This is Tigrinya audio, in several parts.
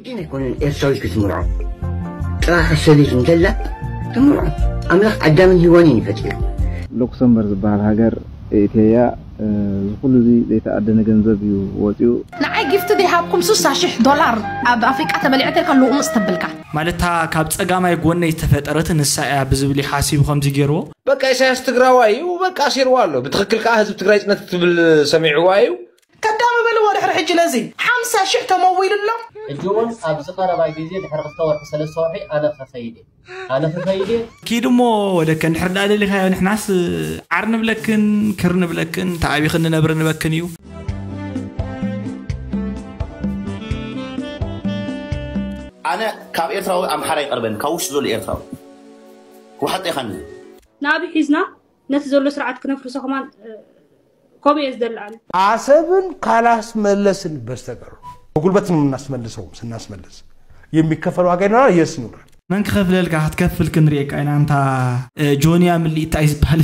ግድን ኣይኮነን ኤርትራዊት ክትምርዖ። ጥራሕ ሰበይቲ እንተላ ትምርዖ። ኣምላኽ ኣዳምን ሄዋንን እዩ ፈጢሩ። ሉክሰምበርግ ዝበሃል ሃገር እእትየያ እዚ ኩሉ እዚ ዘይተኣደነ ገንዘብ እዩ ወፂኡ። ንዓይ ጊፍት ዘይሃብኩም ስሳ ሽሕ ዶላር ኣብ ኣፍሪቃ ተበሊዐ ተልካ ልቑምፅ ተብልካ። ማለታ ካብ ጸጋማይ ጎነይ ዝተፈጠረት ንሳ እያ ብዝብል እዩ ሓሲቡ ከምዚ ገይርዎ። በቃ ኢሳያስ ትግራዋይ እዩ በቃ ኣሲርዋ ኣሎ። ብትኽክል ከዓ ህዝቢ ትግራይ ጽነት ክትብል ሰሚዕዋ እዩ። ከዳሚ በልዎ ድሕሪ ሕጂ ነዚ ሓምሳ ሽሕ ተመዊሉሎም። ሕጂ እውን ኣብዚ ቀረባ ግዜ ድሕሪ ክልተ ወርሒ ሰለስተ ወርሒ ኣነ ክኸይድ እየ ኣነ ክኸይድ እየ። ኪድ እሞ ወደከ እንድሕር ደኣ ደሊኻዮ ንሕናስ ዓር ንብለክን ክር ንብለክን ተዓቢኽን ንነብር ንበክን እዩ። ኣነ ካብ ኤርትራዊ ኣምሓራ ይቐርበኒ ካብ ውሽጢ ዘሎ ኤርትራዊ ክወሓጥ ኢኻኒ። ንኣብይ ሒዝና ነቲ ዘሎ ስርዓት ክነፍርሶ ከማን ከምኡ እየ ዝደሊ ኣነ። አሰብን ካላስመለስን በስተቀር በጉልበት ነው የምናስመልሰው። ስናስመልስ የሚከፈል ዋጋ ይኖራል። የስ ይኖራል። መን ክኸፍለልካ ክትከፍል ክንሪኤካ ኢና። እንታ እ፣ ጆንያ ምልኢት እንታይ ዝበሃል?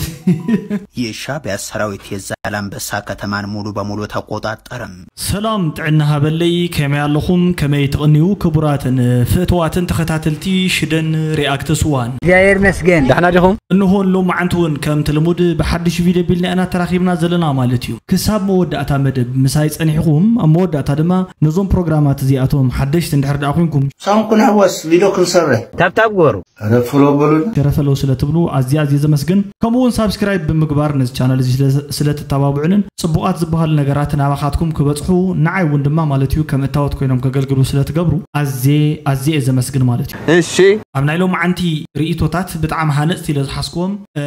የሻዕቢያ ሰራዊት የዛላምበሳ ከተማን ሙሉ በሙሉ ተቆጣጠረም። ሰላም ጥዕና ሃበለይ፣ ከመይ ኣለኹም? ከመይ ትቕንዩ? ክቡራትን ፍእትዋትን ተኸታተልቲ ሽደን ሪኣክትስ ዋን። እግዚኣብሔር ይመስገን። ደሕና ዲኹም? እንሆ ሎማዓንቲ እውን ከምቲ ልሙድ ብሓድሽ ቪድዮ ቢልና ኢና ተራኺብና ዘለና ማለት እዩ። ክሳብ መወዳእታ መደብ ምሳይ ጸኒሕኹም፣ ኣብ መወዳእታ ድማ ነዞም ፕሮግራማት እዚኣቶም ሓደሽቲ እንድሕር ደኣ ኮንኩም ሳም ክንሕወስ ቪድዮ ክንሰርሕ ታብታብ ግበሩ። ኧረ ፎሎ በሉና። ገረ ፈለው ስለ ትብሉ ኣዝየ ኣዝየ ዘመስግን። ከምኡ እውን ሳብስክራይብ ብምግባር ነዚ ቻነል እዚ ስለ- ስለ ትተባብዑንን ጽቡቓት ዝበሃሉ ነገራት ናባኻትኩም ክበጽሑ ንዓይ እውን ድማ ማለት እዩ ከም እታወት ኮይኖም ከገልግሉ ስለ ትገብሩ ኣዝየ ኣዝየ እየ ዘመስግን ማለት እዩ። እሺ። ኣብ ናይ ሎማዓንቲ ርእይቶታት ብጣዕሚ ሃነጽቲ ኢለ ዝሓዝክዎም እ፣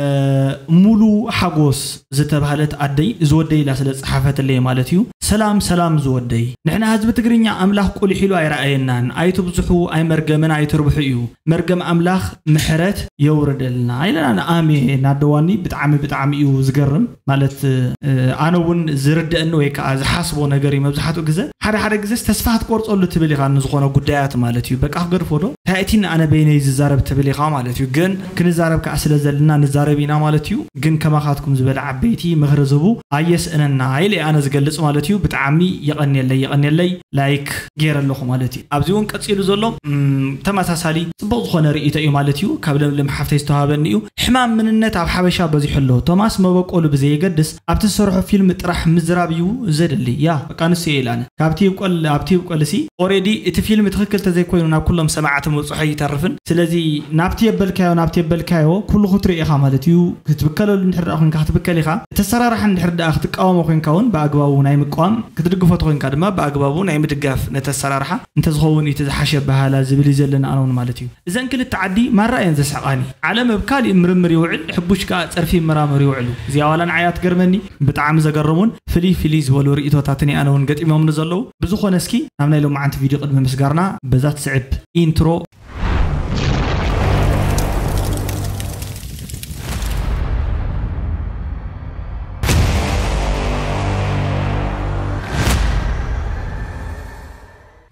ሙሉ ሓጎስ ዝተባህለት ኣደይ ዝወደይ ኢላ ስለ ዝጸሓፈትለይ ማለት እዩ። ሰላም ሰላም ዝወደይ፣ ንሕና ህዝቢ ትግርኛ ኣምላኽ ቁሊሕ ኢሉ ኣይረኣየናን። ኣይትብዝሑ ኣይመርገምን ኣይትርብሑ እዩ። መርገም ኣምላኽ ምሕረት የውርደልና ኢለና። ኣሜን ኣደዋኒ። ብጣዕሚ ብጣዕሚ እዩ ዝገርም። ማለት እ፣ ኣነ እውን ዝርደአኒ ወይ ከዓ ዝሓስቦ ነገር እዩ። መብዛሕትኡ ግዘ ሓደ ሓደ ግዘስ ተስፋ ክትቆርፀሉ ትብል ኢኻ ንዝኾነ ጉዳያት ማለት እዩ። በቃ ክገድፎ ዶ እንታይ እቲ ኣነ በይነይ ዝዛረብ ትብል ኢኻ ማለት እዩ። ግን ክንዛረብ ከዓ ስለ ዘለና ንዛረብ ኢና ማለት እዩ። ግን ከማኻትኩም ዝበለ ዓበይቲ ምኽሪ ዝህቡ ኣየስእነና ኢለ ኣነ ዝገልፅ ማለት እዩ። ብጣዕሚ የቐንየለይ የቐንየለይ። ላይክ ገይረ ኣለኹ ማለት እዩ። ኣብዚ እውን ቀፂሉ ዘሎ እም፣ ተመሳሳሊ ፅቡቕ ዝኾነ ርእይቶ እዩ ማለት እዩ። ካብ ለምለም ሓፍተይ ዝተዋሃበኒ እዩ። ሕማም ምንነት ኣብ ሓበሻ በዚሑ ኣሎ። ቶማስ መበቆሉ ብዘየገድስ ኣብቲ ዝሰርሖ ፊልም ጥራሕ ምዝራብ እዩ ዘድሊ። ያ በቃ ንሱ እየ ኢላነ። ካብቲ ይብቆል ኣብቲ ይብቆል ሲ ኦሬዲ እቲ ፊልም ትኽክል ተዘይኮይኑ ናብ ኩሎም ሰማዕቲ ምብፅሖ ይተርፍን። ስለዚ ናብቲ የበልካዮ ናብቲ የበልካዮ ኩሉ ክትርኢ ኢኻ ማለት እዩ። ክትብከለሉ እንድሕር ደኣ ኮንካ ክትብከል ኢኻ። እቲ ኣሰራርሓ እንድሕር ደኣ ክትቃወሞ ኮንካ እውን ብኣግባቡ ናይ ምቃዋም ክትድግፎ ተኾይንካ ድማ ብኣግባቡ ናይ ምድጋፍ ነቲ ኣሰራርሓ እንተዝኸውን እቲ ዝሓሸ ኣበሃህላ ዝብል እዩ ዘለና ኣነ እውን ማለት እዩ። እዘን ክልተ ዓዲ ማራ እየን ዘስሕቓኒ። ዓለም ኣብ ካሊእ ምርምር ይውዕል ሕቡሽ ከኣ ጸርፊ ይመራመሩ ይውዕሉ። እዚኣ ዋላ ንዓይ እያ ትገርመኒ። ብጣዕሚ ዘገርሙን ፍልይ ፍልይ ዝበሉ ርእይቶታትን እየ ኣነ እውን ገጢሞምኒ ዘለዉ። ብዝኾነ እስኪ ናብ ናይ ሎማዓንቲ ቪድዮ ቅድሚ ምስጋርና በዛ ትስዕብ ኢንትሮ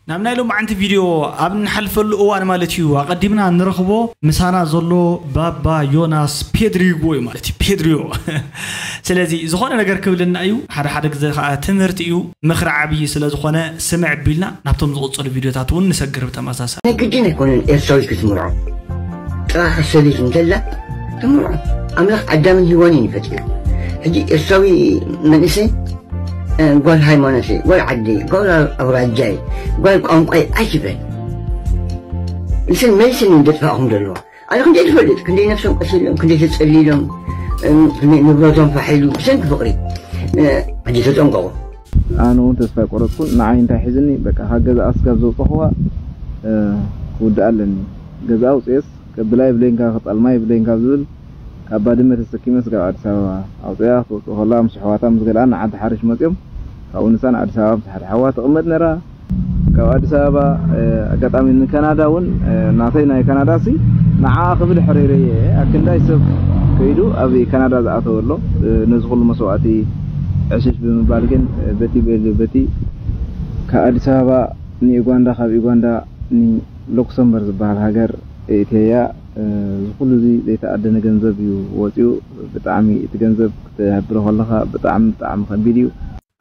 ናብ ናይ ሎማዓንቲ ቪድዮ ኣብ እንሓልፈሉ እዋን ማለት እዩ ኣቐዲምና ንረኽቦ ምሳና ዘሎ ባባ ዮናስ ፔድሪጎ እዩ ማለት እዩ። ፔድሪዮ ስለዚ ዝኾነ ነገር ክብልና እዩ። ሓደ ሓደ ግዜ ከዓ ትምህርቲ እዩ። ምኽሪ ዓብዪ ስለ ዝኾነ ስምዕ ቢልና ናብቶም ዝቕፅሉ ቪድዮታት እውን ንሰግር ብተመሳሳሊ። ናይ ግድን ኣይኮነን ኤርትራዊት ክትምርዖ። ጥራሕ ሰበይቲ እንተላ ትምርዖ። ኣምላኽ ኣዳምን ሄዋንን እዩ ፈጢሩ። ሕጂ ኤርትራዊ መንእሰይ እ፣ ጓል ሃይማኖተይ፣ ጓል ዓደይ፣ ጓል ኣውራጃይ፣ ጓል ቋንቋይ ኣይትበል። ንሰን መልሰን እዮም ዘጥፋእኹም ዘለዋ። ኣነ ክንደይ ትፈልጥ፣ ክንደይ ነፍሶም ቀሲሎም፣ ክንደይ ተጸሊሎም፣ እም፣ ክንደይ ንብረቶም ፋሕ ኢሉ ብሰንኪ ፍቕሪ። እ፣ ሕጂ ተጠንቀቑ። ኣነ እውን ተስፋ ኣይቆረፅኩን። ንዓይ እንታይ ሒዝኒ፣ በቃ ካብ ገዛ ኣስጋብ ዘውፀኹዋ እ፣ ክውድኣ ኣለኒ። ገዛ ኣውፅኤስ ከብላ ይብለይን ካብ ክጠልማ ይብለይን ካብ ዝብል ካብ ባድመ ተሰኪመ ስጋብ ኣዲስ ኣበባ ኣውፅኣ ክትወፅእ ከላ ምስ ኣሕዋታ ምስ ገለኣን ንዓዲ ሓርሽ መፅዮም። ካብኡ ንሳ ንኣዲስ ኣበባ ምስ ሓደ ሓዋ ትቕመጥ ነራ። ካብ ኣዲስ ኣበባ ኣጋጣሚ ንካናዳ እውን ናተይ ናይ ካናዳ ሲ ንዓ ክብል ሕሬረየ ኣክንዳይ ሰብ ከይዱ ኣብ ካናዳ ዝኣተወ ኣሎ። ነዚ ኩሉ መስዋእቲ ዕሽሽ ብምባል ግን በቲ ቤሉ በቲ ካብ ኣዲስ ኣበባ ንዩጋንዳ ካብ ዩጋንዳ ንሉክሰምበርግ ዝበሃል ሃገር እእትየያ እዚ ኩሉ እዚ ዘይተኣደነ ገንዘብ እዩ ወፂኡ። ብጣዕሚ እቲ ገንዘብ ክትሕብሮ ከለኻ ብጣዕሚ ብጣዕሚ ከቢድ እዩ።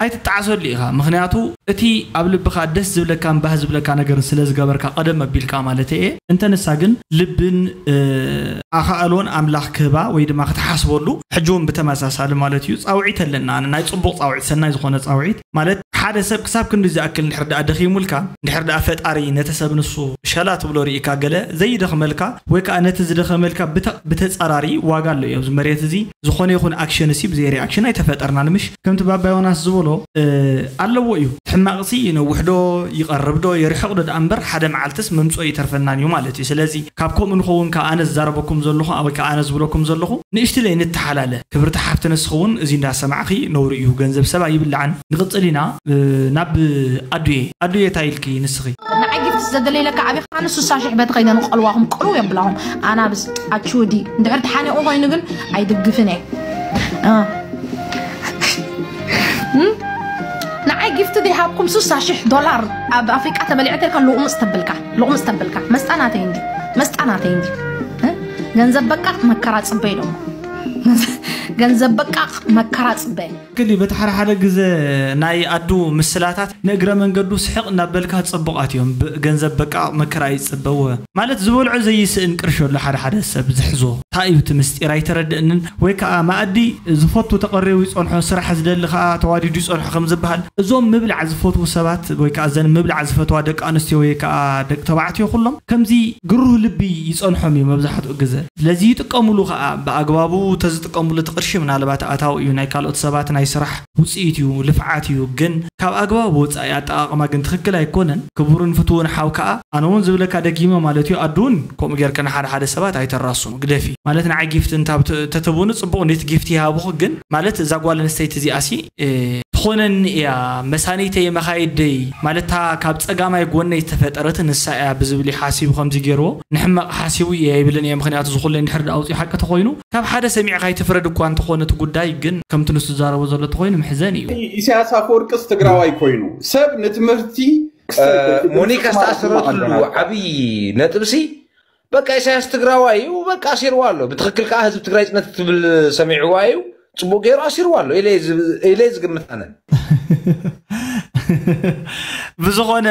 ኣይትጣዓሰሉ ኢኻ። ምኽንያቱ እቲ ኣብ ልብኻ ደስ ዝብለካን ባህ ዝብለካ ነገርን ስለ ዝገበርካ፣ ቀደም ኣቢልካ ማለት እየ። እንተ ንሳ ግን ልብን ኣኻእሎን ኣምላኽ ክህባ ወይ ድማ ክትሓስበሉ፣ ሕጂ እውን ብተመሳሳሊ ማለት እዩ፣ ፃውዒት ኣለና። ናይ ፅቡቕ ፃውዒት፣ ሰናይ ዝኾነ ፃውዒት ማለት ሓደ ሰብ ክሳብ ክንዲ ዝኣክል እንድሕር ደኣ ደኺሙልካ፣ እንድሕር ደኣ ፈጣሪ ነቲ ሰብ ንሱ ሸላ ትብሎ ርኢካ፣ ገለ ዘይደኽመልካ ወይ ከዓ ነቲ ዝደኸመልካ ብተ- ብተፃራሪ ዋጋ ኣሎ እዩ። ኣብዚ መሬት እዚ ዝኾነ ይኹን ኣክሽን እሲ ብዘይ ሪኣክሽን ኣይተፈጠርናን። ምሽ ከምቲ ባባ ዮናስ ዝበሎ ኣለዎ እዩ። ሕማቕሲ ነውሕዶ ይቐርብዶ የርሕቕዶ ደኣ እምበር ሓደ መዓልትስ መምፅኦ ይተርፈናን እዩ ማለት እዩ። ስለዚ ካብ ከምኡ ንኸውን ከዓ ኣነ ዝዛረበኩም ዘለኹ ወይ ከዓ ኣነ ዝብለኩም ዘለኹ ንእሽትለይ ንተሓላለ። ክብርቲ ሓፍቲ ንስኺ እውን እዚ እንዳሰማዕኺ ነውሪ እዩ፣ ገንዘብ ሰብ ኣይብላዕን። ንቕፅል ኢና ናብ ኣዱየ። ኣዱየ እንታይ ኢልኪ ንስኺ? ንዓይ ጊፍት ዘደለይለካ ዓቢኻ ንስሳ ሽሕ በቲ ከይደ ንቆልዋኹም ቅርው የብላኹም። ኣናብስ ኣችውዲ እንድሕር ተሓኒቑ ኮይኑ ግን ኣይድግፍን እየ። ንዓይ ጊፍት ዘይሃብኩም ስሳ ሽሕ ዶላር ኣብ ኣፍሪቃ ተበሊዐ ተልካ ልቑምፅ ተብልካ ልቑምፅ ተብልካ መስጣናተይ እንዲ መስጣናተይ እንዲ ገንዘብ በቃ መከራ ፅበይ ደሞ ገንዘብ በቃ መከራ ፅበይ። ክሊ በቲ ሓደ ሓደ ግዘ ናይ ኣዱ ምስላታት ንእግረ መንገዱ ስሕቕ እናበልካ ፅቡቓት እዮም። ገንዘብ በቃ መከራ ይፅበወ ማለት ዝበልዖ ዘይስእን ቅርሾ ኣሎ ሓደ ሓደ ሰብ ዝሕዞ። እንታይ እዩ እቲ ምስጢር ኣይተረድእንን። ወይ ከዓ መኣዲ ዝፈቱ ተቐሪቡ ይፀንሖ፣ ስራሕ ዝደሊ ከዓ ተዋዲዱ ይፀንሖ ከም ዝበሃል፣ እዞም ምብላዕ ዝፈትዉ ሰባት ወይ ከዓ እዘን ምብላዕ ዝፈትዋ ደቂ ኣንስትዮ ወይ ከዓ ደቂ ተባዕትዮ ኩሎም ከምዚ ግሩህ ልቢ ይፀንሖም እዩ መብዛሕትኡ ግዘ። ስለዚ ይጥቀምሉ ከዓ ብኣግባቡ ተዝጥቀምሉ እቲ ቅርሺ ምናልባት ኣታዊ እዩ ናይ ካልኦት ሰባት ናይ ስራሕ ውፅኢት እዩ፣ ልፍዓት እዩ። ግን ካብ ኣግባብ ወፃኢ ኣጠቓቕማ ግን ትኽክል ኣይኮነን። ክቡርን ፍትውን ሓው ከዓ ኣነ እውን ዝብለካ ደጊመ ማለት እዩ። ኣዱ እውን ከምኡ ጌርካ ንሓደ ሓደ ሰባት ኣይተራስኑ፣ ግደፊ ማለት ንዓይ ጊፍት እንታ ተትቡኒ ፅቡቕ እንዴት ጊፍት ይሃብኹ። ግን ማለት እዛ ጓል ኣንስተይቲ እዚኣ ሲ ትኾነኒ እያ መሳኒተይ መኻይደይ ማለት እታ ካብ ፀጋማይ ጎነይ ዝተፈጠረት ንሳ እያ ብዝብል እዩ ሓሲቡ ከምዚ ገይርዎ። ንሕመቕ ሓሲቡ እየ ኣይብልን እየ፣ ምኽንያቱ ዝኹለይ እንድሕር ደኣ ኣውፅኡ ሓቂ ተኾይኑ ካብ ሓደ ሰሚዕካ ኣይትፍረድ እኳ እንተኾነ እቲ ጉዳይ ግን ከምቲ ንሱ ዝዛረቦ ዘሎ ተኾይኑ ምሕዘን እዩ። ኢሳያስ ኣፈወርቅስ ትግራዋይ ኮይኑ ሰብ ንትምህርቲ ሞኒካ ዝተኣሰረትሉ ዓብዪ ነጥብሲ በቃ ኢሳያስ ትግራዋይ እዩ በቃ ኣሲርዋ ኣሎ። ብትኽክል ከዓ ህዝቢ ትግራይ ፅነት ትብል ሰሚዕዋ እዩ ፅቡቅ ገይሩ ኣሲርዋ ኣሎ ኢለ ዝግምት ኣነ። ብዝኾነ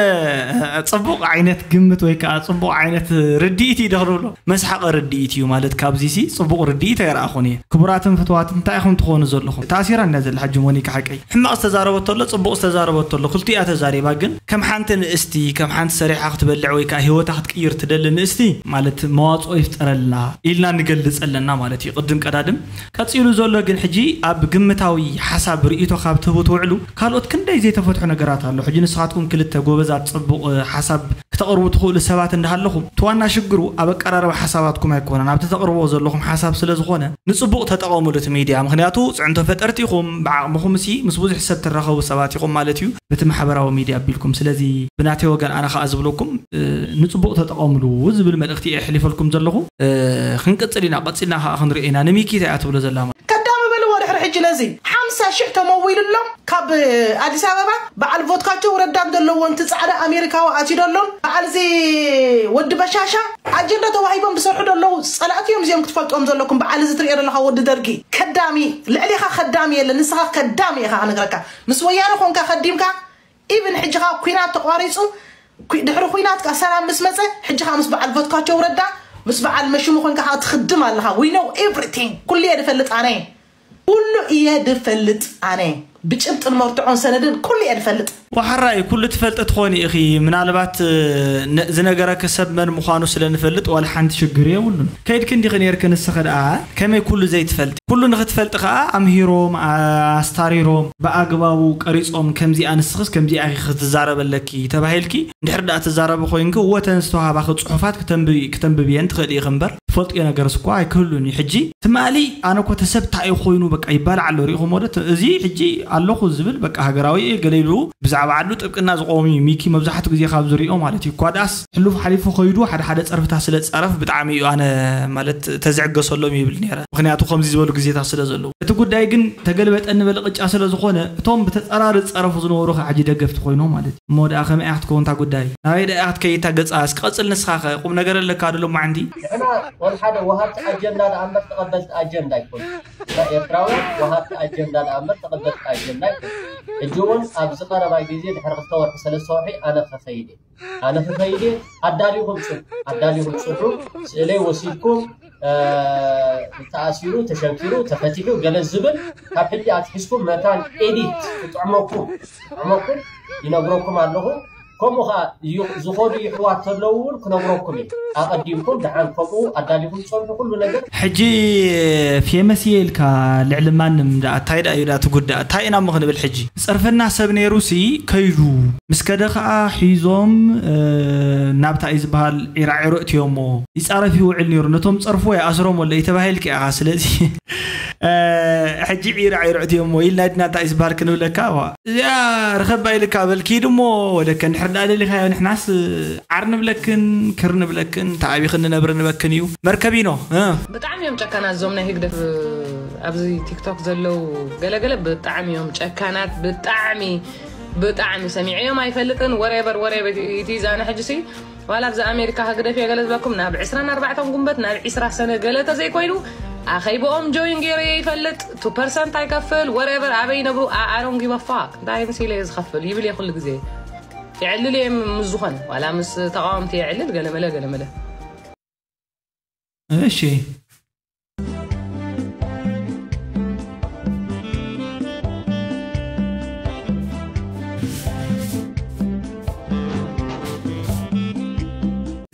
ፅቡቕ ዓይነት ግምት ወይ ከዓ ፅቡቕ ዓይነት ርድኢት እዩ ደኽርብሎ መስሓቐ ርድኢት እዩ ማለት ካብዚ ሲ ፅቡቕ ርድኢት ኣይረኣኹን እየ። ክቡራትን ፍትዋትን እንታይ ኢኹም ትኾኑ ዘለኹም? ታሲራ እንዳ ዘላ ሕጂ ሞኒካ ሓቀይ ሕማቕ ዝተዛረበቶ ኣሎ ፅቡቕ ዝተዛረበቶ ኣሎ ክልቲኣ ተዛሪባ ግን ከም ሓንቲ ንእስቲ ከም ሓንቲ ሰሪሓ ክትበልዕ ወይ ከዓ ህይወታ ክትቅይር ትደሊ ንእስቲ ማለት መዋፅኦ ይፍጠረልና ኢልና ንገልፅ ኣለና ማለት እዩ ቅድም ቀዳድም ቀፂሉ ዘሎ ግን ሕጂ ኣብ ግምታዊ ሓሳብ ርእይቶ ካብ ትህቡ ትውዕሉ ካልኦት ክንደይ ዘይተፈትሑ ነገራት ኣሎ። ሕጂ ንስኻትኩም ክልተ ጎበዛት ፅቡቕ ሓሳብ ክተቕርቡ ትኽእሉ ሰባት እንዳሃለኹም እቲ ዋና ሽግሩ ኣብ ኣቀራርባ ሓሳባትኩም ኣይኮነን ኣብቲ ተቕርብዎ ዘለኹም ሓሳብ ስለ ዝኾነ ንፅቡቕ ተጠቐሙሉ እቲ ሚድያ። ምኽንያቱ ፅዕንቶ ፈጠርቲ ኢኹም፣ ብዓቕምኹም ሲ ምስ ብዙሕ ሰብ ትራኸቡ ሰባት ኢኹም ማለት እዩ በቲ ማሕበራዊ ሚድያ ኣቢልኩም። ስለዚ ብናተይ ወገን ኣነ ከዓ ዝብለኩም ንፅቡቕ ተጠቐሙሉ ዝብል መልእኽቲ እየ ኣሕሊፈልኩም ዘለኹ። ክንቅፅል ኢና፣ ቀፂልና ከዓ ክንሪኦ ኢና። ንሚኪ እንታይ እያ ትብሎ ዘላ ማለት? ከዳሚ በልዎ ድሕሪ ሕጂ ነዚ ሓምሳ ሽሕ ተመዊሉሎም ካብ ኣዲስ ኣበባ በዓል ቮትካቸው ረዳን ዘለዎም እቲ ፃዕዳ ኣሜሪካዊ ኣትዩ ደሎም በዓል እዚ ወዲ በሻሻ ኣጀንዳ ተዋሂቦም ዝሰርሑ ደለዉ ፀላእቲ እዮም እዚኦም ክትፈልጦም ዘለኩም በዓል እዚ ትሪኦ ዘለካ ወዲ ደርጊ ከዳሚ ልዕሊኻ ከዳሚ የለ ንስኻ ከዳሚ ኢኻ ክነግረካ ምስ ወያነ ኮንካ ከዲምካ ኢቭን ሕጂ ከዓ ኩናት ተቋሪፁ ድሕሪ ኩናት ከዓ ሰላም ምስ መፀ ሕጂ ከዓ ምስ በዓል ቮትካቸው ረዳ ምስ በዓል መሽሙ ኮንካ ከዓ ትኽድም ኣለኻ we know everything ኩሉ እየ ድፈልጥ ኣነ ኩሉ እየ ድፈልጥ ኣነ ብጭብጥን መርትዖን ሰነድን ኩሉ እየ ድፈልጥ። ዋሕራይ ኩሉ ትፈልጢ ትኾኒ ኢኺ ምናልባት ዝነገረኪ ሰብ መን ምዃኑ ስለ ንፈልጥ ዋላ ሓንቲ ሽግር የብሉን። ከይድኪ እንዲኺ ነይርኪ ንስኺ ደኣ ከመይ ኩሉ ዘይትፈልጢ? ኩሉ ንኽትፈልጢ ከኣ ኣምሂሮም ኣስታሪሮም ብኣግባቡ ቀሪጾም ከምዚኣ ንስኽስ ከምዚኣ ኢኺ ክትዛረቢ ኣለኪ ተባሂልኪ እንድሕር ደኣ ትዛረቢ ኮይንኪ እወ ተን ዝተዋህባኺ ጽሑፋት ክተንብብየን ትኽእሊ ኢኺ እምበር ትፈልጥዮ ነገርስ እኳ ኣይክህሉን እዩ። ሕጂ ትማሊ ኣነ እኮ ተሰብ እንታይ እዩ ኮይኑ በቃ ይባላዕ ኣሎ ሪኢኹሞ ዶ? እዚ ሕጂ ኣለኹ ዝብል በቃ ሃገራዊ እየ ገለ ኢሉ ብዛዕባ ዓዱ ጥብቅና ዝቆም እዩ ሚኪ መብዛሕትኡ ግዜ ካብ ዝሪኦ ማለት እዩ። እኳ ደኣስ ሕሉፍ ሓሊፉ ከይዱ ሓደ ሓደ ፀርፍታት ስለ ዝፀረፍ ብጣዕሚ እዩ ኣነ ማለት ተዝዕገሰሎም ይብል ነይረ። ምኽንያቱ ከምዚ ዝበሉ ግዜታት ስለ ዘለዉ። እቲ ጉዳይ ግን ተገልበጠ ንበል ቅጫ ስለ ዝኾነ እቶም ብተፃራሪ ዝፀረፉ ዝነበሩ ከዓ ሕጂ ደገፍቲ ኮይኖም ማለት እዩ። እሞ ደኣ ከመይ እያ ክትከውን እታ ጉዳይ? ናበይ ደኣ እያ ክትከይድ እታ ገፃ? እስኪ ቀፅል ንስኻ ኸ ቁም ነገር ኣለካ ዶ ሎማዓንቲ? ንሕና ወልሓደ ወሃብቲ ኣጀንዳ ደኣ እምበር ተቐበልቲ ኣጀንዳ ኣይኮኑ። ንሕና ኤርትራውያን ወሃብቲ ኣጀንዳ ደኣ እምበር ተቐበልቲ ኣጀንዳ የብለይ። ሕጂ እውን ኣብዚ ቀረባ ግዜ ድሕሪ ክልተ ወርሒ ሰለስተ ወርሒ ኣነ ክኸይድ እየ። ኣነ ክኸይድ እየ። ኣዳሊኹም ጽንሑ፣ ኣዳሊኹም ጽንሑ። ስእለይ ወሲድኩም እ፣ ተኣሲሩ፣ ተሸንኪሩ፣ ተፈቲሑ ገለ ዝብል ካብ ሕጂ ኣትሒዝኩም መታን ኤዲት ክጥዕመኩም፣ ክጥዕመኩም ይነግረኩም ኣለኹ። ከምኡ ኸኣ እዩ፣ ዝኸዱ ይሕዋት ተለዉ እውን ክነግረኩም እዩ። ኣቐዲምኩም ደሓን ከምኡ ኣዳሊኹም ጸንሑ ኩሉ ነገር። ሕጂ ፌመስ እየ ኢልካ ልዕሊ ማንም ደኣ እንታይ ደኣ እዩ ደኣ ትጉዳእ? እንታይ ኢና እሞ ክንብል ሕጂ? ዝጸርፈና ሰብ ነይሩሲ ከይዱ። ምስ ከደ ኸኣ ሒዞም፣ እ፣ ናብታ እዩ ዝበሃል ዒራዒሮ እትዮሞ። ይጻረፍ ይውዕል ነይሩ። ነቶም ጸርፍዎ ይኣስሮም ወለ ተባሂልካ ኢኻ። ስለዚ፣ እ፣ ሕጂ ዒራዒሮ እትዮሞ ኢልና ድና እንታይ እዩ ዝበሃል ክንብለካ? ዋ፣ እዚኣ ርኸባ ኢልካ በል ኪድ እሞ ወደከ እንድሕር ደኣ ደሊኻዮ ንሕናስ ዓር ንብለክን፣ ክር ንብለክን፣ ተኣቢኽን ንነብር ንበክን እዩ። መርከቢኖ፣ እ። ብጣዕሚ እዮም ጨካናት እዞም ናይ ህግደፍ ኣብዚ ቲክቶክ ዘለዉ ገለገለ ብጣዕሚ እዮም ጨካናት። ብጣዕሚ ብጣዕሚ ሰሚዐዮም ኣይፈልጥን። Whatever whatever። እቲ ዛነ ሕጂ ሲ ዋላ ኣብዚ ኣሜሪካ ህግደፍ እየ ገለ ዝበኩም ናብ ዕስራን ኣርባዕተን ጉንበት ናብ ዒስራ ሰነ ገለ ተዘይኮይኑ ኣኸይብኦም ጆይን ገይረ ይፈልጥ። ቱ ፐርሰንት ኣይከፍል። Whatever ኣበይ ይነብሩ። I don't give a fuck። እንታይ ምስ ኢለ እየ ዝኸፍል ይብል እየ ኩሉ ግዜ። የዕልል እየ ምስ ዝኾነ ዋላ ምስ ተቃወምቲ የዕልል ገለመለ ገለመለ። እሺ።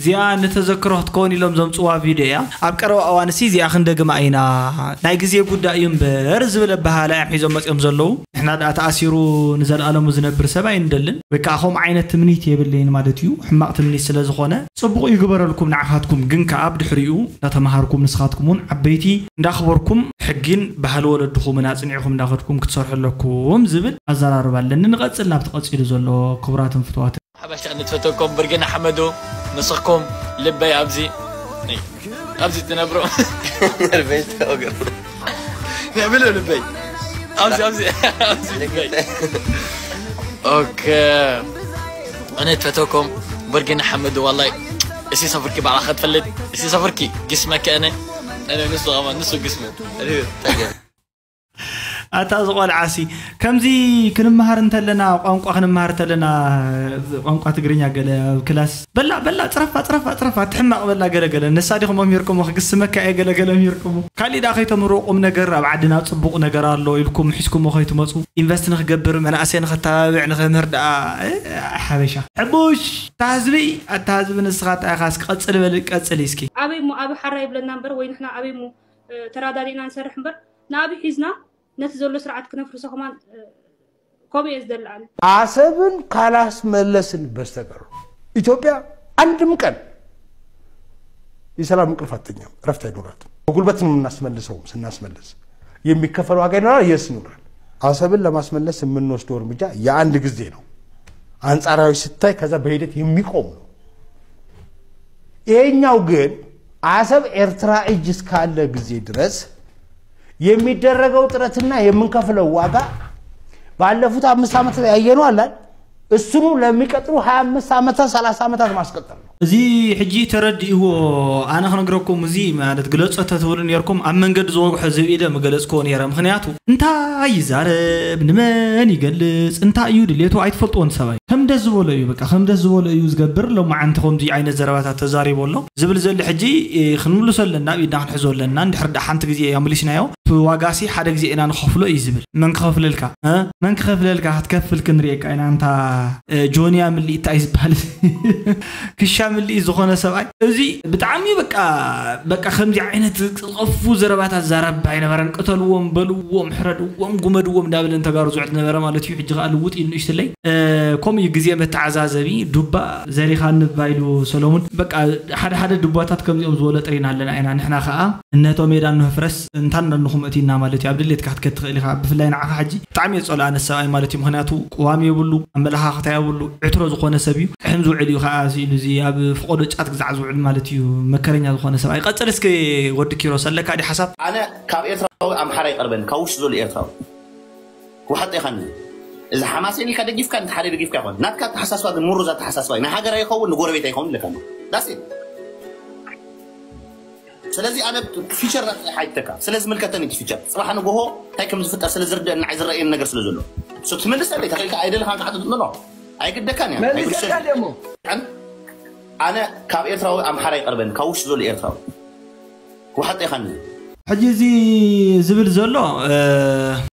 እዚኣ ንተዘክሮ ክትከውን ኢሎም ዘምፅዋ ቪድዮ እያ። ኣብ ቀረባ እዋን ሲ እዚኣ ክንደግማ ኢና፣ ናይ ግዜ ጉዳይ እዩ እምበር ዝብል ኣበሃህላ እዮም ሒዞም መፅኦም ዘለዉ። ንሕና ደኣ ተኣሲሩ ንዘለኣለሙ ዝነብር ሰብ ኣይንደልን፣ ወይ ከዓ ከምኡ ዓይነት ትምኒት የብለይን ማለት እዩ። ሕማቕ ትምኒት ስለ ዝኾነ ፅቡቕ ይግበረልኩም ንዓኻትኩም፣ ግን ከዓ ብድሕሪኡ እንዳተምሃርኩም ንስኻትኩም እውን ዓበይቲ እንዳኽበርኩም ሕጊን ባህሊ ወለድኹምን ኣፅኒዕኹም እንዳኸድኩም ክትሰርሑ ኣለኩም ዝብል ኣዘራርባ ኣለኒ። ንቐፅል ናብቲ ቀፂሉ ዘሎ ክቡራትን ፍትዋትን። ሓበሻ ንትፈተኩም ብርግን ኣሕመዱ ንስኹም ልበይ ኣብዚ ኣብዚ ትነብሩ ነርበይ ተወገሩ ብሎ ልበይ ኣብዚ ኣብዚ ኣብዚ ልበይ ኦኬ ኣነ ትፈተኩም ብርግን ኣሕመዱ ዋላይ እሲ ሰፍርኪ ባዕላ ከትፈልጥ እሲ ሰፍርኪ ግስመ ከእነ እነ ንሱ ማ ንሱ ግስመ ተገ ኣታ ዝቆልዓ ሲ ከምዚ ክንመሃር እንተለና ቋንቋ ክንመሃር እንተለና ቋንቋ ትግርኛ ገለ ኣብ ክላስ በላ በላ ጽረፋ ጽረፋ ጽረፋ ትሕማቕ በላ ገለ ገለ ነሳ ዲኹም ኣምሂርኩሞ ክግስመካ እየ ገለ ገለ ኣምሂርኩሞ ካሊእ ደኣ ከይተምህርዎ ቁም ነገር ኣብ ዓድና ጽቡቕ ነገር ኣሎ ኢልኩም ሒዝኩሞ ከይትመጹ ኢንቨስት ንክገብር መናእሰይ ንኸተባብዕ ንክምህር ደኣ እ፣ ሓበሻ ሕቡሽ ኣታ ህዝቢ ኣታ ህዝቢ ንስኻ እንታይ ኢኻ እስኪ ቀጽል በል ቀጽል እስኪ ኣበይ እሞ ኣበይ ሓራ ይብለና እምበር ወይ ንሕና ኣበይ እሞ ተራዳዲእና ንሰርሕ እምበር ንኣቢ ሒዝና ነቲ ዘሎ ስርዓት ክነፍርሶ ከማን ከምኡ እየ ዝደሊ ኣነ። ኣሰብን ካላስመለስን በስተቀር ኢትዮጵያ አንድም ቀን የሰላም እንቅልፍ አትተኛም፣ እረፍት አይኖራትም። በጉልበት ነው የምናስመልሰው። ስናስመልስ የሚከፈል ዋጋ ይኖራል፣ የስ ይኖራል። አሰብን ለማስመለስ የምንወስደው እርምጃ የአንድ ጊዜ ነው፣ አንጻራዊ ሲታይ፣ ከዛ በሂደት የሚቆም ነው። ይሄኛው ግን አሰብ ኤርትራ እጅ እስካለ ጊዜ ድረስ የሚደረገው ጥረትና የምንከፍለው ዋጋ ባለፉት አምስት ዓመታት ያየነው አለ አይደል? እሱኑ ለሚቀጥሉ ሃያ አምስት ዓመታት ሰላሳ ዓመታት ማስቀጠል ነው። እዚ ሕጂ ተረዲእዎ ኣነ ክነግረኩም እዚ ማለት ግለጾ ተትብሉ ነርኩም ኣብ መንገዲ ዝወግሖ ዝብኢ ደ ምገለጽክዎ ነረ ምክንያቱ እንታይ ይዛረብ ንመን ይገልጽ እንታይ እዩ ድሌቱ ኣይትፈልጥዎን ሰብኣይ ከም ደስ ዝበሎ እዩ በቃ ከም ደስ ዝበሎ እዩ ዝገብር ሎማዓንቲ ከምዚ ዓይነት ዘረባታት ተዛሪቡ ኣሎ ዝብል ዘሎ ሕጂ ክንምልሶ ኣለና ኣብ ኢድና ክንሕዞ ኣለና እንድሕር ዳ ሓንቲ ግዜ ኣምሊስናዮ እቲ ዋጋሲ ሓደ ግዜ ኢና ንኸፍሎ እዩ ዝብል መን ክኸፍለልካ እ? መን ክኸፍለልካ ክትከፍል ክንሪኤካ ኢና እንታ እ፣ ጆንያ ምልኢት እንታይ ዝበሃል ክሻ ምልኢት ዝኾነ ሰብኣይ እዚ ብጣዕሚ በቃ በቃ ከምዚ ዓይነት ዝጠፉ ዘረባታት ዛረባ ኣይነበረን ቅተልዎም በልዎም ሕረድዎም ጉመድዎም እንዳበለን ተጋሩ ዝውዕል ነበረ ማለት እዩ ሕጂ ከዓ ልውጥ ኢሉ ንእሽትለይ እ፣ ከምኡ እዩ ግዜ መተዓዛዘቢ ዱባ ዘሪኻ ንባይሉ ሰሎሙን በቃ ሓደ ሓደ ድባታት ከምዚኦም ዝበሎ ጥሪና ኣለና ኢና ንሕና ከዓ እነቶ ሜዳ ንህፍረስ እንታን ነንኹም እቲና ማለት እዩ ኣብ ድሌትካ ክትከድ ትኽእል ኢኻ ብፍላይ ንዓኻ ሕጂ ብጣዕሚ የጸሉ ኣነ ሰብኣይ ማለት እዩ ምኽንያቱ ቅዋም የብሉ ኣመለኻኽታ የብሉ ዕትሮ ዝኾነ ሰብ እዩ ጥሕም ዝውዕል እዩ ከዓ ስኢሉ እዚ ኣብ ፍቆዶ ጫት ግዛዕ ዝውዕል ማለት እዩ መከረኛ ዝኾነ ሰብኣይ ቀጽል እስኪ ወዲ ኪሮስ ኣለካ ዲ ሓሳብ ኣነ ካብ ኤርትራዊ ኣምሓራ ይቀርበኒ ካብ ውሽጢ ዘሎ ኤርትራዊ ክውሓጥ ኢኻኒ እዚ ሓማሴን ኢልካ ደጊፍካ ነቲ ሓደ ደጊፍካ ይኾን ናትካ ኣተሓሳስባ ግን ምሩዝ ኣተሓሳስባ እዩ ናይ ሃገር ኣይኸውን ንጎረቤት ኣይኸውን ኢለካ ዳሴ ስለዚ ኣነ ፊቸር ሓይተካ ስለ ዝምልከተኒ እቲ ፊቸር ጽባሕ ንጎሆ እንታይ ከም ዝፍጠር ስለ ዝርደአና ዝረእየኒ ነገር ስለ ዘሎ ትምልሰለይ ተኽልካ ኣይደለኻን ክሓትት ምኖ ኣይግደካን እያ መልሰካ ደሞ ኣነ ካብ ኤርትራዊ ኣምሓራ ይቀርበኒ ካብ ውሽጢ ዘሎ ኤርትራዊ ወሓጠ ኢኻኒ ሕጂ እዚ ዝብል ዘሎ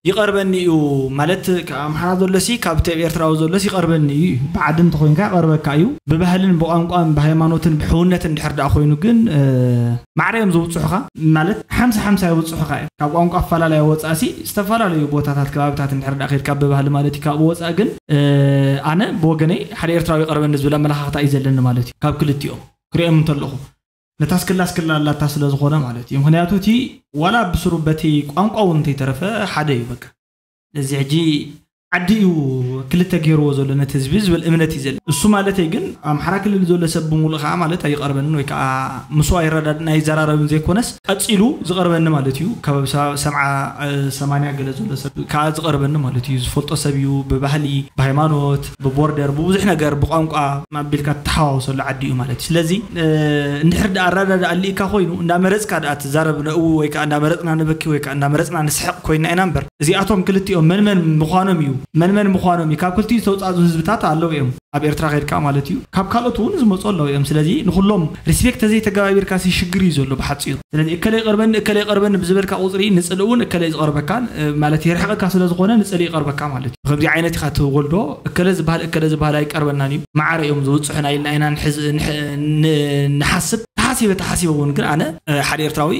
ይቐርበኒ እዩ ማለት ኣምሓራ ዘሎሲ ካብቲ ኣብ ኤርትራዊ ዘሎስ ይቐርበኒ እዩ ብዓዲ እንተኮይንካ ይቐርበካ እዩ ብባህልን ብቋንቋን ብሃይማኖትን ብሕውነትን ድሕር ደኣ ኮይኑ ግን ማዕረ እዮም ዝውፅሑኻ ማለት ሓምሳ ሓምሳ ይውፅሑኻ እዮም ካብ ቋንቋ ኣፈላለያ ወፃእሲ ዝተፈላለዩ ቦታታት ከባብታት እንድሕር ደኣ ከድካ ብባህሊ ማለት እዩ ካብኡ ወፃእ ግን ኣነ ብወገነይ ሓደ ኤርትራዊ ይቐርበኒ ዝብል ኣመለኻኽታ እዩ ዘለኒ ማለት እዩ ካብ ክልቲኦም ክሪኦም እንተለኹ ነታ ስክላ ስክላ ኣላታ ስለ ዝኾነ ማለት እዩ ምክንያቱ እቲ ዋላ ብስሩ በቲ ቋንቋ እውን እንተይተረፈ ሓደ እዩ በቃ እዚ ሕጂ ዓዲ እዩ ክልተ ገይርዎ ዘሎ ነቲ ህዝቢ ዝብል እምነት እዩ ዘሎ እሱ ማለተይ ግን ኣምሓራ ክልል ዘሎ ሰብ ብምሉእ ከዓ ማለት ኣይቀርበንን ወይ ከዓ ምስኡ ኣይረዳድን ኣይዘራረብን ዘይኮነስ ቀፂሉ ዝቀርበኒ ማለት እዩ ከባቢ ሰብዓ ሰማንያ ገለ ዘሎ ሰብ ከዓ ዝቀርበኒ ማለት እዩ ዝፈልጦ ሰብ እዩ ብባህሊ ብሃይማኖት ብቦርደር ብብዙሕ ነገር ብቋንቋ ኣቢልካ ትተሓዋወሰሉ ዓዲ እዩ ማለት እዩ ስለዚ እንድሕር ደኣ ኣረዳድኣ ኣሊእካ ኮይኑ እንዳመረፅካ ደኣ ትዛረብ ነእው ወይ ከዓ እንዳመረፅና ንበኪ ወይ ከዓ እንዳመረፅና ንስሕቕ ኮይና ኢና እምበር እዚኣቶም ክልቲኦም መንመን ምዃኖም እዩ መንመን ምዃኖም እዩ ካብ ክልቲኡ ዝተውፃእዙ ህዝብታት ኣለዉ እዮም ኣብ ኤርትራ ከድካ ማለት እዩ ካብ ካልኦት እውን ዝመፁ ኣለዉ እዮም ስለዚ ንኩሎም ሪስፔክት ተዘይተገባቢርካ ሲ ሽግር እዩ ዘሎ ብሓፂሩ ስለዚ እከለ ይቀርበኒ እከለ ይቀርበኒ ብዝበልካ ቁፅሪ ንፅልእ እውን እከለ ዝቀርበካ ማለት የርሕቀካ ስለ ዝኾነ ንፅልእ ይቀርበካ ማለት እዩ ከምዚ ዓይነት ኢካ ትወልዶ እከለ ዝበሃል እከለ ዝበሃል ኣይቀርበናን እዩ ማዓረ እዮም ዝውፅሑና ኢልና ኢና ንሓስብ ተሓሲበ ተሓሲበ እውን ግን ኣነ ሓደ ኤርትራዊ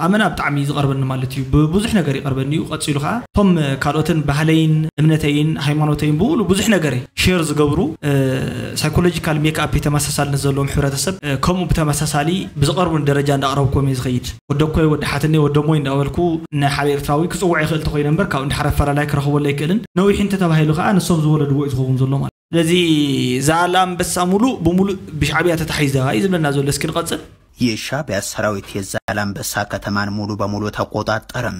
ኣመና ብጣዕሚ እዩ ዝቐርበኒ ማለት እዩ ብብዙሕ ነገር ይቐርበኒ እዩ ቀፂሉ ከዓ እቶም ካልኦትን ባህለይን እምነተይን ሃይማኖተይን ብምሉ ብዙሕ ነገር ሸር ዝገብሩ ሳይኮሎጂካል ሜክኣፕ ተመሳሳልነት ዘለዎም ሕብረተሰብ ከምኡ ብተመሳሳሊ ብዝቐርቡን ደረጃ እንዳቕረብኩም እዩ ዝኸይድ ወደኮይ ወዲ ሓትነይ ወደሞይ እንዳበልኩ ንሓደ ኤርትራዊ ክፅውዕ ይኽእል ተኮይነ እምበር ካብኡ እንድሓር ኣፈላላይ ክረኽበሉ ኣይክእልን ነዊሕ እንተተባሂሉ ከዓ ንሶም ዝወለድዎ እዩ ዝኸውን ዘሎ ማለት ስለዚ ዛላምበሳ ሙሉእ ብሙሉእ ብሻዕብያ ተታሒዛ እዩ ዝብለና ዘሎ እስኪ ንቐፅል የሻዕቢያ ሰራዊት የዛላምበሳ ከተማን ሙሉ በሙሉ ተቆጣጠርም።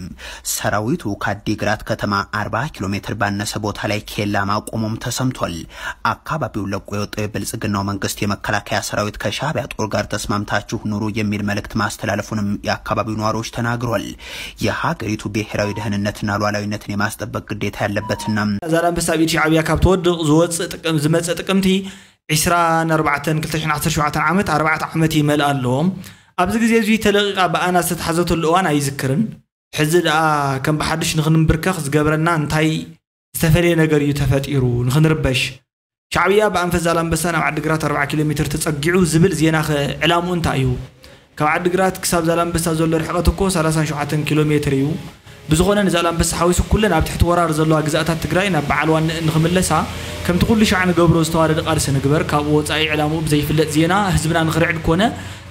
ሰራዊቱ ከአዲግራት ከተማ አርባ ኪሎ ሜትር ባነሰ ቦታ ላይ ኬላ ማቆሙም ተሰምቷል። አካባቢውን ለቆ የወጣው የብልጽግናው መንግስት የመከላከያ ሰራዊት ከሻዕቢያ ጦር ጋር ተስማምታችሁ ኑሩ የሚል መልእክት ማስተላለፉንም የአካባቢው ነዋሪዎች ተናግሯል። የሀገሪቱ ብሔራዊ ደህንነትና ሉዓላዊነትን የማስጠበቅ ግዴታ ያለበትና ዛላምበሳ ኣብ ኢድ ሻዕብያ ካብ ተወድቕ ዝወፅእ ጥቅም ዝመፀ ጥቅምቲ ዕስራን ኣርባዕተን ክልተ ሽሕን ዓሰርተ ሸውዓተን ዓመት ኣርባዕተ ዓመት ይመልኣ ኣሎ። ኣብዚ ግዜ እዚ ተለቒቓ ብኣና ዝተታሕዘተሉ እዋን ኣይዝክርን። ሕዚ ደኣ ከም ብሓድሽ ንኽንምብርከኽ ዝገበረና እንታይ ዝተፈልየ ነገር እዩ ተፈጢሩ ንኽንርበሽ? ሻዕብያ ብኣንፈት ዛላምበሳ ናብ ዓዲግራት ኣርብዓ ኪሎ ሜትር ተጸጊዑ ዝብል ዜናኸ ዕላምኡ እንታይ እዩ? ካብ ዓዲግራት ክሳብ ዛላምበሳ ዘሎ ርሕቀት እኮ ሰላሳን ሸውዓተን ኪሎ ሜትር እዩ። ብዝኾነ ንዛላምበሳ ሓዊሱ ኩለን ኣብ ትሕቲ ወራር ዘለዋ ግዝኣታት ትግራይ ናብ በዓል ዋንእን ንኽምለሳ ከምቲ ኩሉ ሻዕ ንገብሮ ዝተዋደደ ቃልሲ ንግበር። ካብኡ ወፃኢ ዕላምኡ ብዘይፍለጥ ዜና ህዝብና ንኽርዕድ ኮነ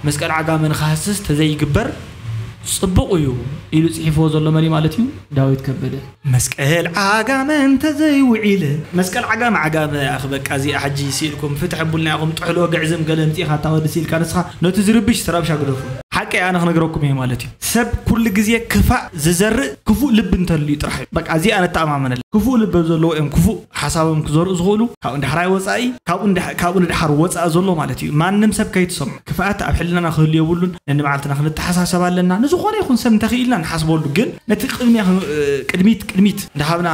መስቀል ዓጋመ ንኽሃስስ ተዘይግበር ፅቡቕ እዩ ኢሉ ፅሒፍዎ ዘሎ መን እዩ ማለት እዩ? ዳዊት ከበደ። መስቀል ዓጋመ እንተዘይውዒለ መስቀል ዓጋመ ዓጋመ ኣኽ በቃ እዚኣ ሕጂ ስኢልኩም ፍትሕ ቡልና ኢኹም ጥሕሎ ግዕዝም ገለ ምፂእኻ እታ ወዲ ስኢልካ ንስኻ ነቲ ዝርብሽ ረብሻ ግደፉ። ሓቂ ኣነ ክነግረኩም እየ ማለት እዩ። ሰብ ኩሉ ግዜ ክፋእ ዝዘርእ ክፉእ ልቢ እንተልዩ ጥራሕ እዩ። በቃ እዚኣ ነተኣማመነላ። ክፉእ ልቢ ኣብ ዘለዎ እዮም ክፉእ ሓሳቦም ክዘርኡ ዝኽእሉ። ካብኡ ንዳሕራይ ወፃኢ፣ ካብኡ ንዳሕ- ካብኡ ንዳሓር ወፃኢ ዘሎ ማለት እዩ። ማንም ሰብ ከይትሰምዑ። ክፍኣት ኣብ ሕልናና ክህሉ የብሉን። ነንባዕልትና ክንተሓሳሰብ ኣለና። ንዝኾነ ይኹን ሰብ እንተኽኢልና ንሓስበሉ። ግን ነቲ ቅድሚያ ክን- ቅድሚት ቅድሚት እንዳሃብና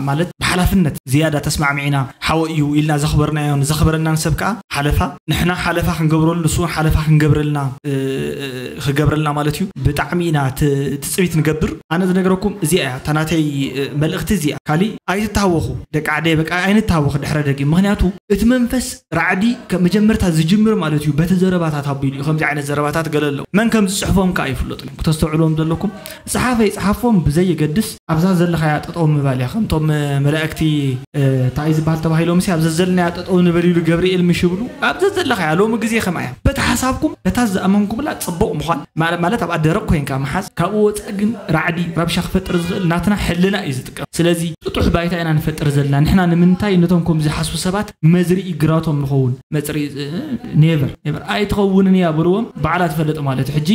ማለት ብሓላፍነት ዝያዳ ተስማዕሚዕና ሓወ እዩ ኢልና ዘኽበርናዮን ዘኽበረናን ሰብ ከዓ ሓለፋ ንሕና ሓለፋ ክንገብረሉ ንሱ ሓለፋ ክንገብረልና ክገብረልና ማለት እዩ ብጣዕሚ ኢና ትፅቢት ንገብር ኣነ ዝነግረኩም እዚኣ እያ እታ ናተይ መልእኽቲ እዚኣ ካሊእ ኣይትተሃወኹ ደቂ ዓደይ በቃ ኣይንተሃወኽ ድሕረ ደጊም ምክንያቱ እቲ መንፈስ ራዕዲ መጀመርታ ዝጅምር ማለት እዩ በቲ ዘረባታት ኣቢሉ እዩ ከምዚ ዓይነት ዘረባታት ገለ ኣለዉ መን ከም ዝፅሕፎም ከዓ ይፍለጡ እዮም ክተስተውዕልዎም ዘለኩም ፀሓፈ ይፅሓፎም ብዘየገድስ ኣብዛ ዘለኻያ ጠጠው ምባል እያ ከምቶም መላእክቲ እንታይ ዝበሃል ተባሂሎም ሲ ኣብዛ ዘለናያ ጠጠው ንበል ኢሉ ገብርኤል ምሽ ይብሉ ኣብዛ ዘለኻያ ሎሚ ግዜ ከምኣ እያ በቲ ሓሳብኩም በታ ዝኣመንኩምላ ፅቡቕ ምዃን ማለት ኣብ ኣደረቕ ኮይንካ ምሓዝ ካብኡ ወፃኢ ግን ራዕዲ ረብሻ ክፈጥር ዝኽእል ናትና ሕልና እዩ ዝጥቀም ስለዚ ጥጡሕ ባይታ ኢና ንፈጥር ዘለና ንሕና ንምንታይ ነቶም ከም ዝሓስቡ ሰባት መዝርኢ ግራቶም ንኸውን መፅርኢ never never ኣይትኸውንን እያ በልዎም በዓላ ትፈልጥ ማለት እዩ ሕጂ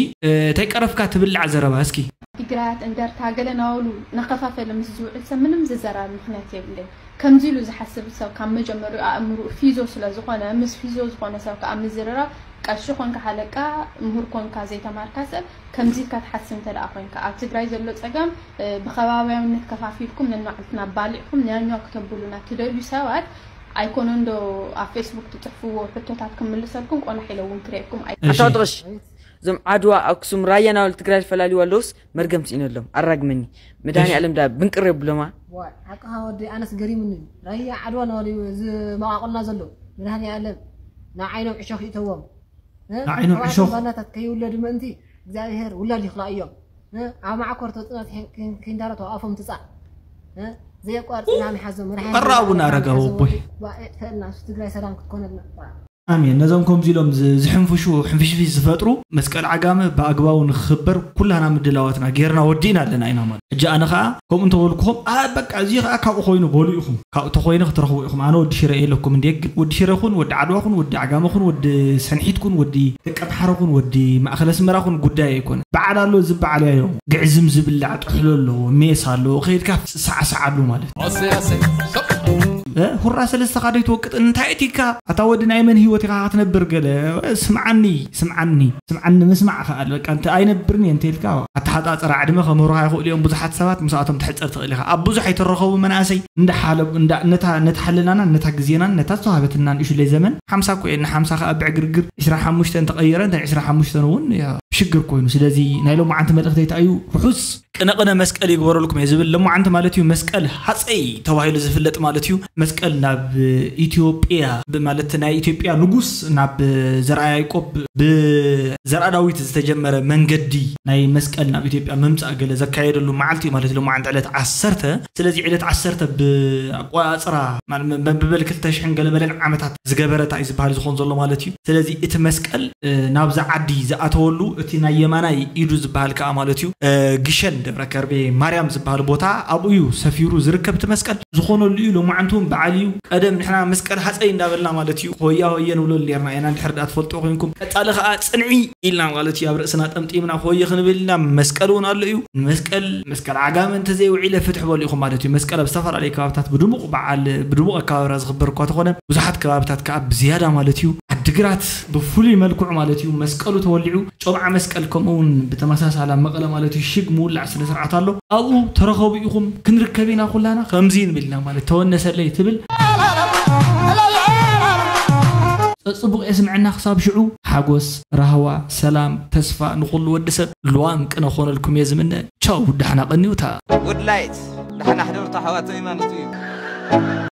እንታይ ቀረፍካ ትብላዕ ዘረባ እስኪ ትግራት እንደርታ ገለ ናውሉ ናኸፋፈለ ምስ ዝውዕል ሰብ ምንም ዝዘራብ ምክንያት የብለይ ከምዚ ኢሉ ዝሓስብ ሰብ ካብ መጀመሪኡ ኣእምርኡ ፊዞ ስለ ዝኾነ ምስ ፊዞ ዝኾነ ሰብ ከዓ ምዝርራብ ቀሺ ኮንካ ሓለቃ፣ ምሁር ኮንካ ዘይተማርካ ሰብ፣ ከምዚ ኢልካ ትሓስብ እንተ ደኣ ኮንካ፣ ኣብ ትግራይ ዘሎ ጸገም፣ እ፣ ብኸባብያውነት ከፋፊልኩም ነንባዕልትና ባሊዕኩም ንያኛው ክተብሉና ትደልዩ ሰባት ኣይኮነን ዶ ኣብ ፌስቡክ ትጽሕፍዎ ሕቶታት ክምልሰልኩም ቆላሕ ኢለ እውን ክርእየኩም ኣይ- ኣታ እሺ። ጥቕሽ፣ እዞም ዓድዋ፣ ኣክሱም፣ ራያ ናበሉ ትግራይ ፈላልዩ ኣለውስ መርገም ስኢነሎም ኣራግመኒ። መድሃኒ እሺ። ዓለም ዳ ብንቅር የብሎማ። ዋይ፣ ሓቅኻ ወዲ፣ ኣነስ ገሪሙኒ። ራያ ዓድዋ ናበሉ ዝመቓቕልና ዘሎ መድሃኒ ዓለም ናብ ዓይኖም ዕሾኽ ይእተዎም። እ? ንዓይኖም ካብኣቶም ዕሾኽ። ባናታት ከይውለዱ ምእንቲ እግዚኣብሔር ውላድ ይኽልኣዮም። እ? ኣብ ማዕኮር ተውፅና ከይንዳረት ኣብ ኣፎም ትፃእ። እ? ዘየቋርፅ ሕማም ይሓዞም። መድሓኒት ቀረቡና መድሓኒት ኣረጋዊ ይሓዞም። ኣቦይ። ዋ፣ የጥፈእልና፣ እሱ ትግራይ ሰላም ክትኮነልና። ዋ። ኣሜን። ነዞም ከምዚ ኢሎም ዝ-፣ ዝሕንፍሹ ሕንፍሽፍሽ ዝፈጥሩ መስቀል ዓጋመ ብኣግባቡ ንክኽበር ኩላና ምድላዋትና ጌርና ወዲእና ኣለና ኢና ማለት። ሕጂ ኣነ ኸዓ ከምኡ እንተበልኩኹም፣ "ኣ፣ በቃ፣ እዚ ኸዓ ካብኡ ኮይኑ በሉ ኢኹም። ካብኡ ተኾይነ ክትረኽቡ ኢኹም። ኣነ ወዲ ሽረ የለኩም እንዴ?" ግን ወዲ ሽረ ኹን፣ ወዲ ዓድዋ ኹን፣ ወዲ ዓጋመ ኹን፣ ወዲ ሰንሒት ኩን፣ ወዲ ደቀምሓረ ኹን፣ ወዲ ማእኸል ኣስመራ ኹን ጉዳይ ኣይኮነ። በዓል ኣሎ፣ እዚ በዓል ያዮ ግዕዝም ዝብላዕ ጥሕሎ ኣለዎ፣ ሜስ ኣለዎ፣ ከይድካ ሳዕሳዓሉ ማለት እዩ። እ፣ ሁራ ሰለስተ ኻዶ ይትወቅጥ፣ እንታይ እቲካ? ኣታ ወዲ ናይ መን ህይወት ኢኻ ክትነብር ገለ? ስምዓኒ፣ ስምዓኒ፣ ስምዓኒ፣ ምስማዕ ከኣል፣ በቃ፣ እንተ ኣይነብርን እየ እንተ ኢልካ፣ ኣተሓጻጽራ ዕድመ ከመርሃ ይኽእሉ እዮም ብዙሓት ሰባት፣ ምስኣቶም ትሕጸር ትኽእል ኢኻ። ኣብ ብዙሕ ኣይተረኸቡ መናእሰይ፣ እንዳ ሓለቡ፣ እንዳ፣ ነታ፣ ነታ ሓለናና፣ ነታ ግዜናን፣ ነታ ዝተዋህበትና ንእሽለይ ዘመን፣ ሓምሳ እኮ እየን፣ ሓምሳ ከኣ ብዕግርግር፣ ዕስራ ሓሙሽተ እንተቐየረ፣ እንተን ዕስራ ሓሙሽተ እውን፣ ያ፣ ሽግር ኮይኑ። ስለዚ ናይ ሎማዓንቲ መልእኽተይ እንታይ እዩ? ርሑስ ቅነ ቅነ መስቀል ይግበረልኩም እየ ዝብል። ሎማዓንቲ ማለት እዩ መስቀል ሃፀይ ተባሂሉ ዝፍለጥ ማለት እዩ። መስቀል ናብ ኢትዮጵያ ብ-፣ ማለት ናይ ኢትዮጵያ ንጉስ ናብ ዘርኣ ያዕቆብ ብዘርኣ ዳዊት ዝተጀመረ መንገዲ ናይ መስቀል ናብ ኢትዮጵያ ምምፃእ ገለ ዘካየደሉ መዓልቲ እዩ ማለት እዩ ሎማዓንቲ ዕለት ዓሰርተ። ስለዚ ዕለት ዓሰርተ ብኣቆፃፅራ ማለት መ-፣ መበል ክልተ ሽሕን ገለ መለን ዓመታት ዝገበረ እንታይ እዩ ዝበሃል ዝኾን ዘሎ ማለት እዩ። ስለዚ እቲ መስቀል፣ እ፣ ናብዛ ዓዲ ዝኣተወሉ እቲ ናይ የማናይ ኢዱ ዝበሃል ከኣ ማለት እዩ፣ እ፣ ግሸን ደብረ ከርቤ ማርያም ዝበሃል ቦታ ኣብኡ እዩ ሰፊሩ ዝርከብ እቲ መስቀል። ዝኾነሉ እዩ። ሎማዓንቲ እውን በዓል እዩ። ቀደም ንሕና መስቀል ሃፀይ እንዳበልና ማለት እዩ ሆያ ሆየ ንብለሉ ኔርና ኢና፣ እንድሕር ደኣ ትፈልጥዎ ኮይንኩም። ቀጻሊ ከኣ ጽንዒ ኢልና ማለት እዩ ኣብ ርእስና ጠምጢምና ሆየ ክንብል ኢና። መስቀል እውን ኣሎ እዩ። ንመስቀል፣ መስቀል ዓጋመ እንተዘይውዒለ ፍትሕ በሉ ኢኹም ማለት እዩ። መስቀል ኣብ ዝተፈላለዩ ከባብታት ብድሙቕ በዓል፣ ብድሙቕ ኣከባብራ ዝኽበር እኳ ተኾነ፣ ብዙሓት ከባብታት ከኣ ብዝያዳ ማለት እዩ። ዓድግራት ብፍሉይ መልክዑ ማለት እዩ መስቀሉ ተወሊዑ፣ ጮምዓ መስቀል ከምኡ እውን ብተመሳሳሊ ኣብ መቐለ ማለት እዩ ሽግ ምውላዕ ስነ ስርዓት ኣሎ። ኣብኡ ተረኸቡ ኢኹም፣ ክንርከብ ኢና ኩላና፣ ከምዚ ንብል ኢና ማለት ተወነሰለይ ትብል። ጸጽቡቕ የስምዐና ክሳብ ሽዑ፣ ሓጎስ፣ ራህዋ፣ ሰላም፣ ተስፋ ንኹሉ ወዲ ሰብ። ልዋም ቅነ ክኾነልኩም እየ ዝምነ። ቻው፣ ደሕና ቀንዩታ። ጉድ ላይት፣ ደሕና ሕደሩ ኣሕዋተይ ማለት እዩ።